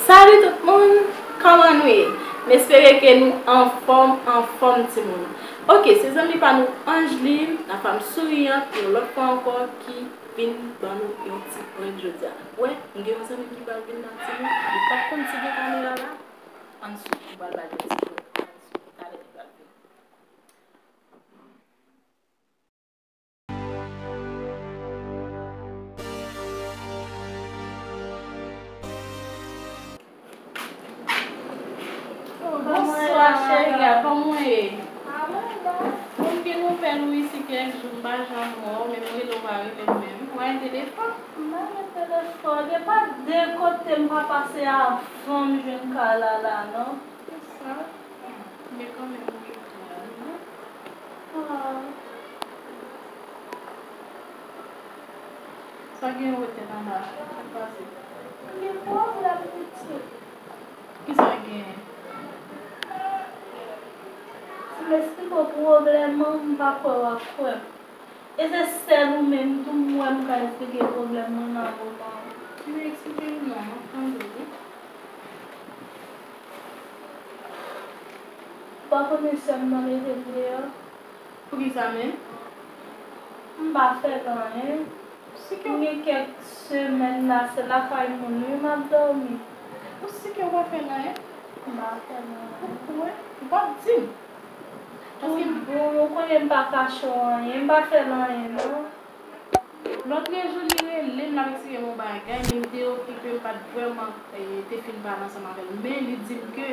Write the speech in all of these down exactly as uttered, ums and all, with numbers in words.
Salut tout moun, kòman nou ye? M espere ke nou anfòm, anfòm timoun. Ok, se zanmi pa nou Angeline, la femme souriante, yon lòt fwa ankò, ki vin ban nou yon ti prank jodi a. Wè, m gen yon zanmi ki pral vin la timoun, li pa konn si gen kamera la. Ann swiv, m pral ba l yon ti prank. Ann swiv, talè li pral vin. Bonswa, cheri a, kòman w ye? Bon, m gen nouvèl ou isi kèk jou, m pa janm wè w, men m rele w pa reponn menm. Ou pa gen telefòn? M pa gen telefòn. E pa de kote m pa pase avan m jwenn kay la, la, non. Kisa? Men kanmenm ou gen kay la, non? Ah. Sa gen wotè anba? Sa k pase? M gen pwoblèm pitit. Kisa w genyen? Si m esplike w pwoblèm mwen, m pa kwè w ap kwè m. E se sèl ou menm tou m wè m ka esplike pwoblèm mwen nan moman an. Men eksplike m non, m ap tande w wi. Ou pa konnen sè m nan mete m deyò? Poukisa menm? M pa fè l anyen. M gen kèk semèn la, se lakay moun wi m ap dòmi. Ou si ke w pa fè l anyen? M pa fè l anyen. Ou kwè? Ou p ap di m. Paske m, bon, ou konnen m pa kache w anyen, m pa fè l anyen non. Lòt jou li rele m, l ap eksplike m yon bagay, men m te okipe, m pa t vrèman, eh, te fin pale ansanm avè l. Men li di m ke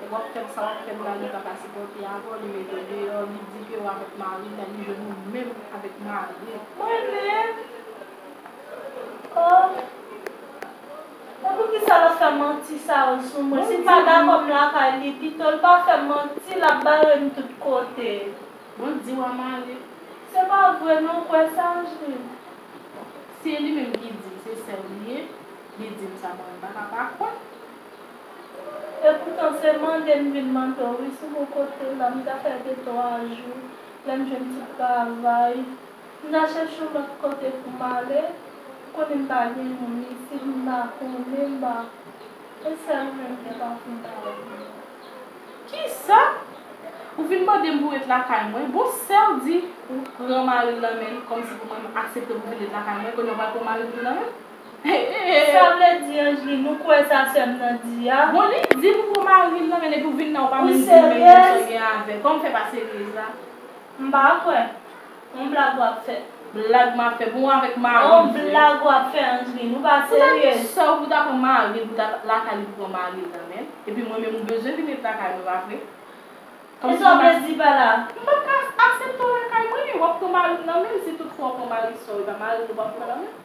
w ap fè l, sa w ap fè m la, li pa ka sipòte avè w, li mete w deyò, li di ke w avèk mari l la, li jwenn ou menm avèk mari l. Mwen menm? Oh. E poukisa l ap fè manti sa yo sou mwen? Si m pa dakò m lakay li, pito l pa fè manti, l ap bare m tout kote. Bon, di w a mari l. Se pa vre non, ou kwè sa, Angeline? Si e li menm ki di m, se sè w li ye, li di m sa, bon, m pa ka pa kwè. Epoutan, se mande m vin mande w, wi, sou bon kote la, m ta fè de twa jou, lè m jwenn ti travay. M ta chèche yon lòt kote pou m ale. Ou konnen m pa gen moun isit, m pa konnen, m pa. E sèl ou menm ki pa konn bagay yo. Kisa? Ou vin mande m pou ret lakay mwen? Bon, sè w di ou pran mari l nan men l, kòmsi pou mwen m aksepte pou vin ret lakay mwen, kounye a w pral pran mari m tou nan men m? Sa vle di, Angeline, ou kwè sa sè m nan di a? Bon, li di m ou pran mari l nan men l, epi w vin la, ou pa menm di m menm sa w gen avè l. Kòman w fè pa serye sa? M pa kwè. Yon blag w ap fè. Blag m ap fè? Bon, avèk mari m vre. Yon blag w ap fè, Angeline. Ou pa serye. Pou ta gen sè w, pou ta pran mari l, pou ta lakay li, pou pran mari l nan men l. Epi mwen menm, ou bezwen vin ret lakay mwen, pa vre? Kisa w vle di pa la? M p ap ka aksepte w lakay mwen, w ap pran mari m nan men l, si toutfwa w pran mari sè w, e pa mari l ou p ap pran nan men l?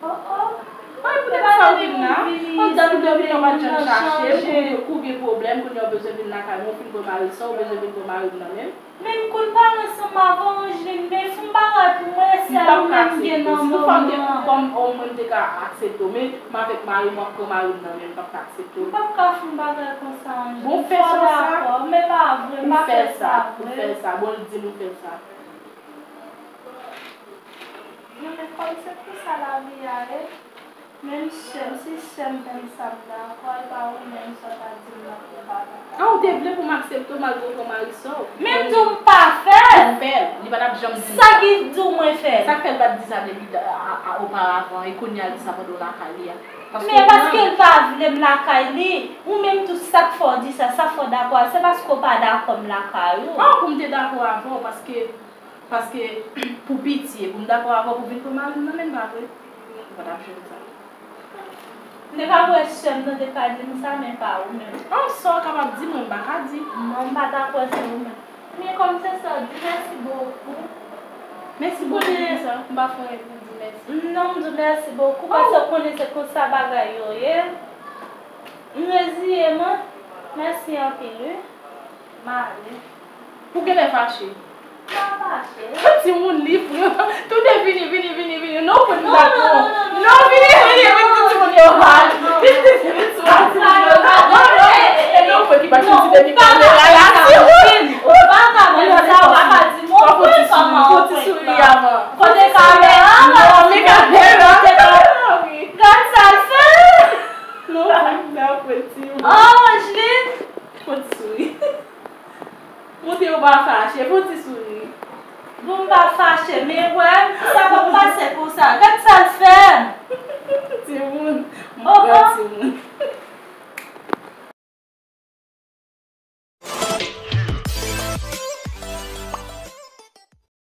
Oh, oh. Ay, poutèt sa w vin la. An dat ou te vini, w pa t janm chache m, ou gen, ou gen pwoblèm, kounye a w bezwen vin lakay mwen, ou fin pran mari sè w, ou bezwen vin pran mari m nan men l. Men m konn pale ansanm avè w, Angeline, men fè m bagay pou mwen, e sèl ou menm m gen nan moman an. Si w pa m te, kòm òm mwen, m te ka aksepte w, men m avèk mari m, w ap pran mari m nan men l, m p ap ka aksepte w. M p ap ka fè yon bagay konsa, Angeline. Bon, fè sa. M pa dakò, men pa vre, m pa fè sa vre. Ou fè sa, ou fè sa. Bon, l di m ou fè sa. Non, men kòm se konsa lavi a ye, menm sè m, si sè m menm sa m dakò, e pa ou menm sa w ta di m nan pou m pa dakò. Ah, ou te vle pou m aksepte w malgre w pran mari sè w? Men m di w m pa fè l. Ou fè l. Li pa t ap janm di m sa. Sa ki di w mwen fè l? Sa k fè l pa t di sa depi a, a, a, oparavan, e kounye a l di sa pandan w lakay li a? Men paske l pa vle m lakay li. Ou menm tou, sa k fè w di sa, sa k fè w dakò a l, se paske w pa dakò m lakay ou. Ah, pou m te dakò avè w, paske Paske pou piti, e pou m dakò avè w pou vin pran mari m nan men l, pa vre? Ou pa t ap jwenn sa. M te ka kwè sè m nan te ka di m sa, men pa ou menm. An, sa w kapab di, mwen m pa ka di. Non, m pa ta kwè se ou menm. Men kòm se sa w di, mèsi bokou. Mèsi bokou pou kisa? M pa fè anyen pou di mèsi. Non, m di w mèsi bokou, paske w konnen se konsa bagay yo ye. M reziye m, wi. Mèsi anpil, wi. M ale. Ou genlè fache. M pa fache. Timoun li pran. Toude vini, vini, vini, vini. Non, pou nou dakò. Non, vini, vini, vini, tout timoun yo mal. Vini, vini, vini, tout timoun yo mal. Non, non. E non, pou ki pa soti depi kamera la, timoun. Ou pa ka di sa, ou pa ka di mwen. Fò ti souri, fò ti souri avan. Kote kamera? Non, men kamera. Gad sa l fè. Fè ti ri. Oh, Angeline! Fè ti souri. Montre ou pa fache, fè ti souri. Bon, m pa fache, men wè, sa pa pa